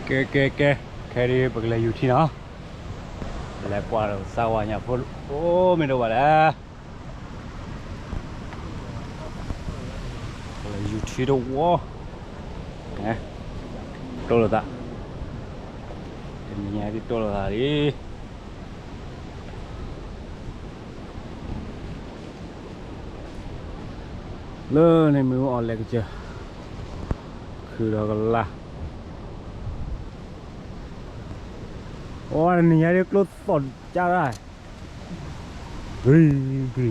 ကဲ ကဲ ကဲ, ခဲအံၤပကလဲၤယူၤထံနီၤ, လဲၤကွၢ်ဒီးသးဝၤညၣ်ဖိ အိၣ်မ့ၢ်ဒိၣ်ဘၣ်လဲၣ်, လဲၤယူၤထံတဝီ, တိၢ်လိာ်သး, တနံၤညါဒ်တိၢ်လိာ်သးလံ. လၢန့ၣ်မ့ၣ်အူအီၣ်လဲၤကစၢၢ်, ခုးဒီးကလါ, အိၣ်တနံၤညါဒ်ကျိသီၣ်ကၢ်ဒၣ်, ဂ့ၤဂ့ၤ,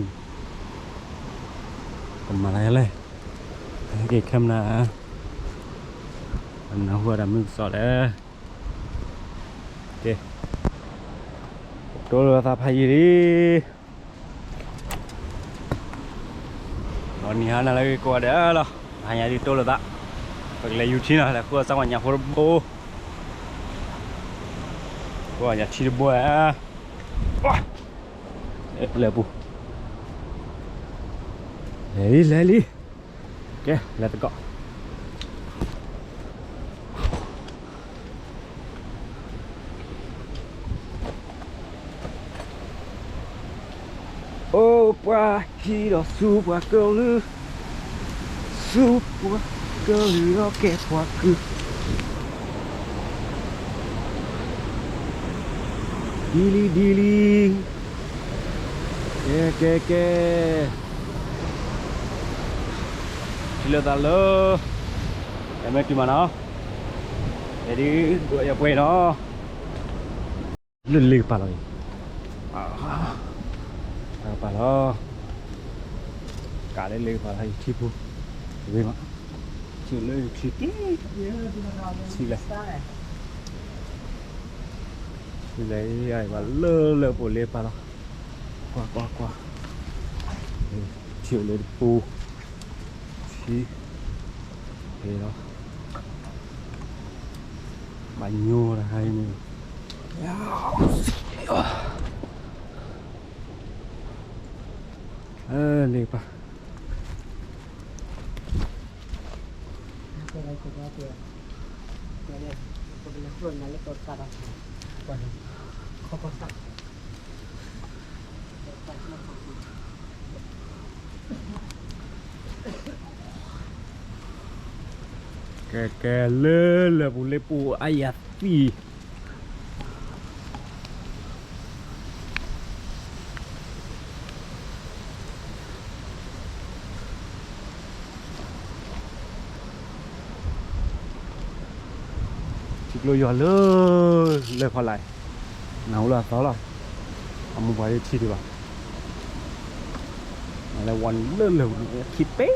ကမၤလၢလဲၣ်, ဟဲက့ၤခဲမနၤ, နၢ်ဟူဝဲဒၣ်မုၢ်ကစီၣ်လဲၣ်. ကဲ, တိၢ်လိာ်သးဖးယံာ်လံ. အနံၤဟါနၤလၢကိးဂၤဒဲးလီၤ, ဟါညါဒ်တိၢ်လိာ်သး, ပကလဲၤယူၤထံနီၤ, လဲၤဃုအီၣ်သးဝၤညၣ်ဖိတဘိ, ဃုအီၣ်ညၣ်ထံတဘိဧါ, လဲၤပူၤ, လဲၤလံ လဲၤလံ, ကဲ လဲၤသကိး. အိၣ်ပှၤဟံးဒီးဆူပှၤကလုာ်, ဆူပှၤကလုာ်ဒီးကဲပှၤကုၢ်, ဒ်လံဒ်လံ, ကဲ ကဲ ကဲ, ထံၣ်လိာ်သးလၢ, တမ့ၢ်တုၤမးနီၤ, ယဒ်, ယပှဲၤနီၤ, လၢလ့ကပၤလီၤအံၤ, ကပၤလီၤ, ကးလၢလ့ကပၤလီၤအံၤထံပူၤ, ဝ့ၤမး, ထံၣ်လၢထံ, ထံၣ်လဲၣ်, ထံၣ်လဲၣ်, ယဘၣ်လၢလၢပှဲၤလ့ကပၤလီၤ, ကွၢ်ကွၢ်ကွၢ်, ထံၣ်လၢတပူၤ, ထံ, ကဲလီၤ, ဘၣ်ညိတခါအံၤန့ၣ်, လ့ကပၤ ကဲ ကဲ လၢလၢပူၤလ့ပူၤအါယၤသံ, ထံကျိယွၤလၢ, လၢဖီလာ်, နၢ်ဟူလၢအသီလီၤ, အမိၢ်ပှၢ်ယထံၣ်ဒံးဘၣ်, လဲၤဝီလၢလၢပူၤခံပ့ၢ်,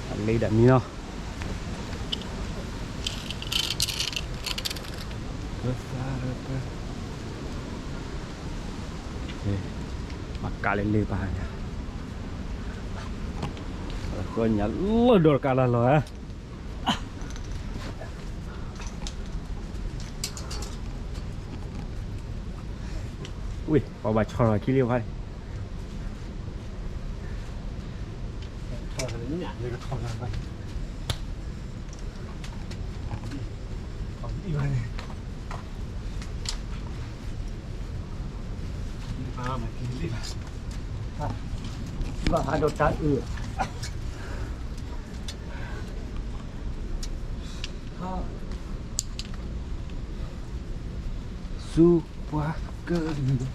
အလ့ဒၣ်မံနီၤ, မၤကးလၢလ့ပၤညါ, ညၣ်လၢဒီးကးလၢလီၤဧါ. ဝ့ၢ် ပှၤဘၣ်ဆီၣ်ထီၣ်ခံလံဖးန့ၣ်, ဘၣ်ဟးဒီးတၢ်အုၣ် ဆူပှၤကလုာ်,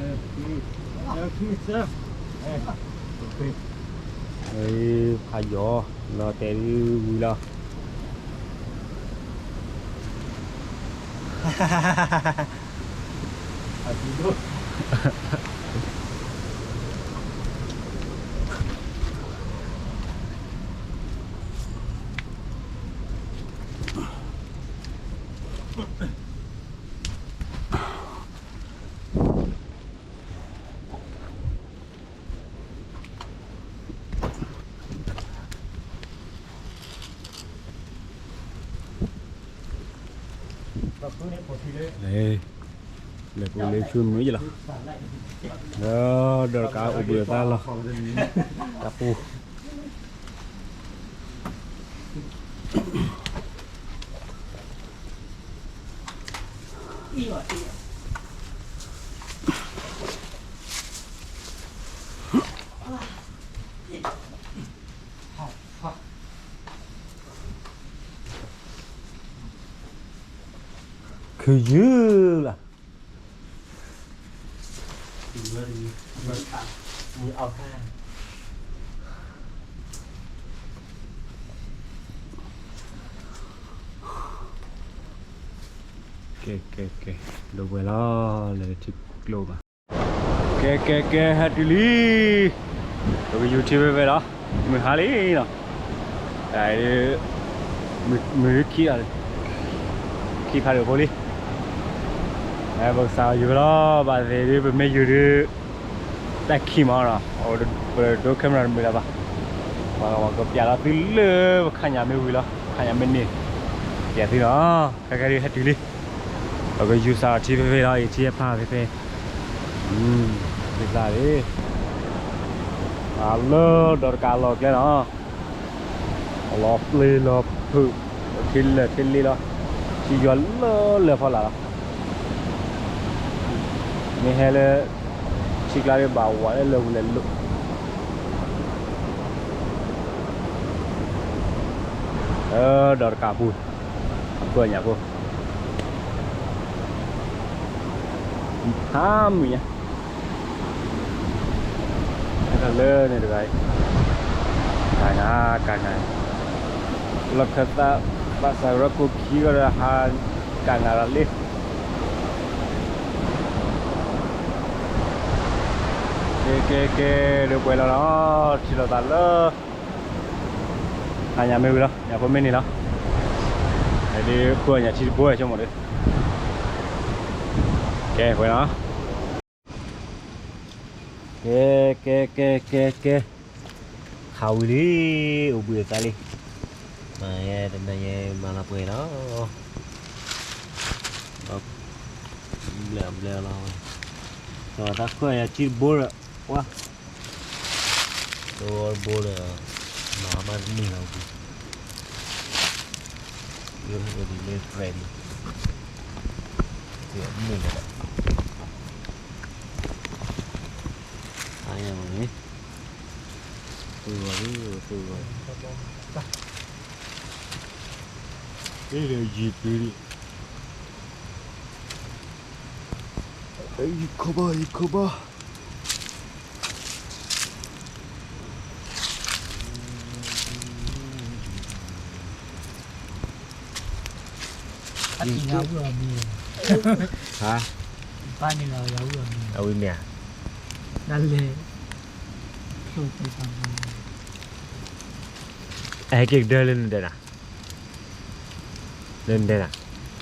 ထီၣ်လံ ထီၣ်လံ, ဟဲ ဖးယီၤ လီၤတဲာ်ဒုဝံၤလီၤ. လဲၤ, လဲၤပူၤလၢဆူမုၢ်ယလီၤ, ဒီးဒီးတကးအိၣ်ဘှံးအသးလီၤ, တၢ်ပူၤ ခုယုၢ်လီၤ. ကဲ ကဲ ကဲ, ဒိးဝဲလီၤ, လဲၤထံကျိဘၣ်. ကဲ ကဲ ကဲ, ဟဲတုၤလံ, ပကယူၤထံဖဲဖဲလီၤ, မုၢ်ဟါလံလီၤ, တၢ် မုၢ်ခံဂၤ, ခံဖးဒိၣ်ဖိလံ, ပကစးယူၤဖဲလီၤ, ဘၣ်သ့ၣ်ဒုး ပမ့ၢ်ယူၤဒုး တၢ်ခံမးနီၤ, ပဒိ camera တမုာ်လၢၤဘၣ်, ပကပြးလီၤသုလၢ ပခါညၣ်မ့ၢ်ဝံၤလီၤ, ပခါညၣ်မ့ၢ်န့ၢ်, ပျဲသုလီၤ, ခဲကဲဒုးဟဲတုၤလံ, ပကယူၤစးထံဖဲဖဲလီၤ, အံၤထံဟဲဖးဖဲဖဲ, သုသးလံ, အလၢဒီးတကးလီၤကျဲနီၤ လီၤပျ့ၤလီၤဖုး, ထံလၢာ်ထံလ့လီၤ, ထံယွၤလၢလၢဖီလာ်လီၤ, မ့ၢ်ဟဲလၢ ထံကျါဒ်ဘၣ်ဝးလၢလၢာ်ဝံၤလဲၤလိာ်, ဒီးတကးပူၤ, အခိၣ်အညၣ်ဖိ ဟါမုၢ်ညါ ဟဲထီၣ်လၢန့ၣ်တဂၤအံၤ, ကနၤ ကနၤ, လီၢ်ခၢၣ်သး ဘၣ်ဆၣ်ရၢခိၣ်ခံဂီၢ်ဒီးဟး ကနၤဒီးလံ, ကဲ ကဲ ကဲ, ဒီးပှဲၤလီၤလီၤ, ထံၣ်လိာ်သးလၢ ဟါညၣ်မ့ၢ်ဝံၤလီၤ, ညၣ်ဖိမ့ၢ်န့ၢ်လီၤ, ဒ်ခိၣ်ညၣ်ထံတဘိဆိကမိၣ်ဒီး, ကဲ ပှဲၤလီၤ, ကဲ ကဲ ကဲ ကဲ ကဲ, ခးဝံၤလံ, အိၣ်ဘှံးအသးလံ, မၤယဲတနၤယဲမၤလီၤပှဲၤလီၤ, ဘျဲၣ်ဘျဲၣ်လီၤ, ဒီးတၢ်ခိၣ်ညၣ်ထံတဘိဒီး, ပှၤ တဘိဒီး, မၤမးတန့ၢ်လီၤ, အိၣ်ဒ်လၢ ready, မ့ၢ်လီၤ, အါယၤမ့ၢ်န့ၣ်, သူၣ်ဂီၤလံ, သူၣ်ဂီၤ, ယံၤပူၤလံ, ယံၤခိၣ်ဘီ ယံၤခိၣ်ဘီ ဟါ, အဝံၤမ့ၢ်ဧါ, ဒ်လဲၣ်, အဟဲက့ၤကဒၢလၢနဒဲနၤ, လၢနဒဲနၤ,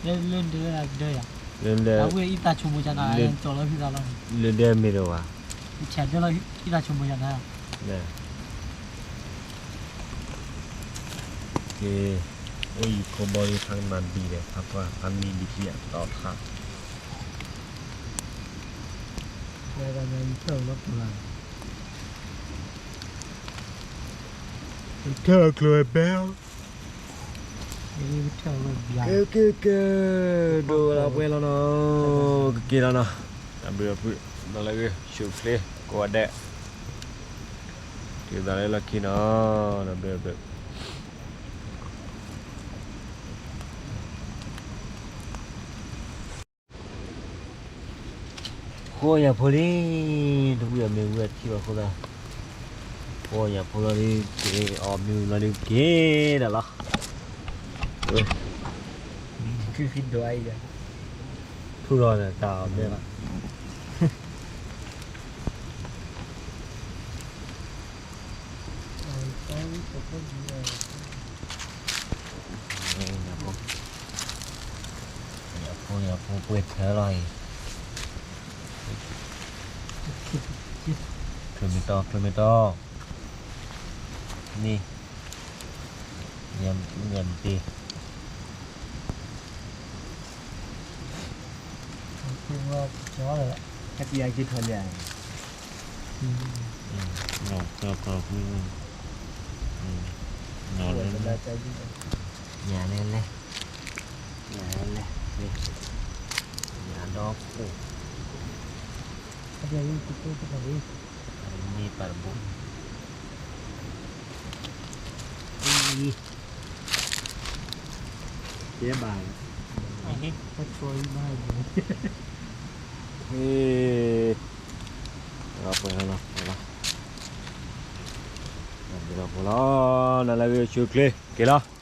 လၢနဒဲ, လၢနဒဲမ့ၢ်တဝၤ, အိၣ်ယံၤခိၣ်ဘီလံ ဖးကနၣ်ဘံၣ်ဒီး ဖးပှၢ်ဖးမံဘံၣ်ခံဂၤတီၤထါ, ထၢၣ်ကျိၤဝဲဘဲ, ကဲ ကဲ ကဲ, ဒိၣ်လီၤပှဲၤလီၤနီၤ, ကက့ၤလီၤနီၤ, အဘျုးအဖု, ဒီးလၢဂ့ၤ ဆူၣ်ချ့ ကိးဂၤဒဲး, တုၤသးလၢလီၢ်ခံနီၤ, ဒီးဘျုးအဘျုး ဃိညၣ်ဖိလံ, တဝံၣ်အမ့ၢ်ဝံၣ်အထံၣ်ဘၣ်အဃိသတး, ဃိညၣ်ဖိလီၤဒုးက့ၤ, အီၣ်မ့ၢ်ဝံၤလီၤဒုးက့ၤဒီးလီၤ, ထူၣ်လီၤန့ၣ်တၢ်အီၣ်မ့ၢ်ဘၣ် ညၣ်ဖိ, ညၣ်ဖိပှဲၤထၢလီၤအံၤ, ချုးမ့ၢ်တီ, ချုးမ့ၢ်တီ, န့ၣ်, ညၣ်တ့, ကစံးအက့ၤထီၣ်လံ, ညၣ်လဲၣ်လဲၣ်, ညၣ်လဲၣ်လဲၣ်, ညၣ်ဒီးအိၣ်, မ့ၢ်ပာ်တဘိ, ကဲဘၣ်, ဟ့ၣ်, ပှဲၤလီၤ, ပှဲၤလီၤ, ဒီးဖိလီၤ, နလၢဂ့ၤဆူချ့ က့ၤလီၤ.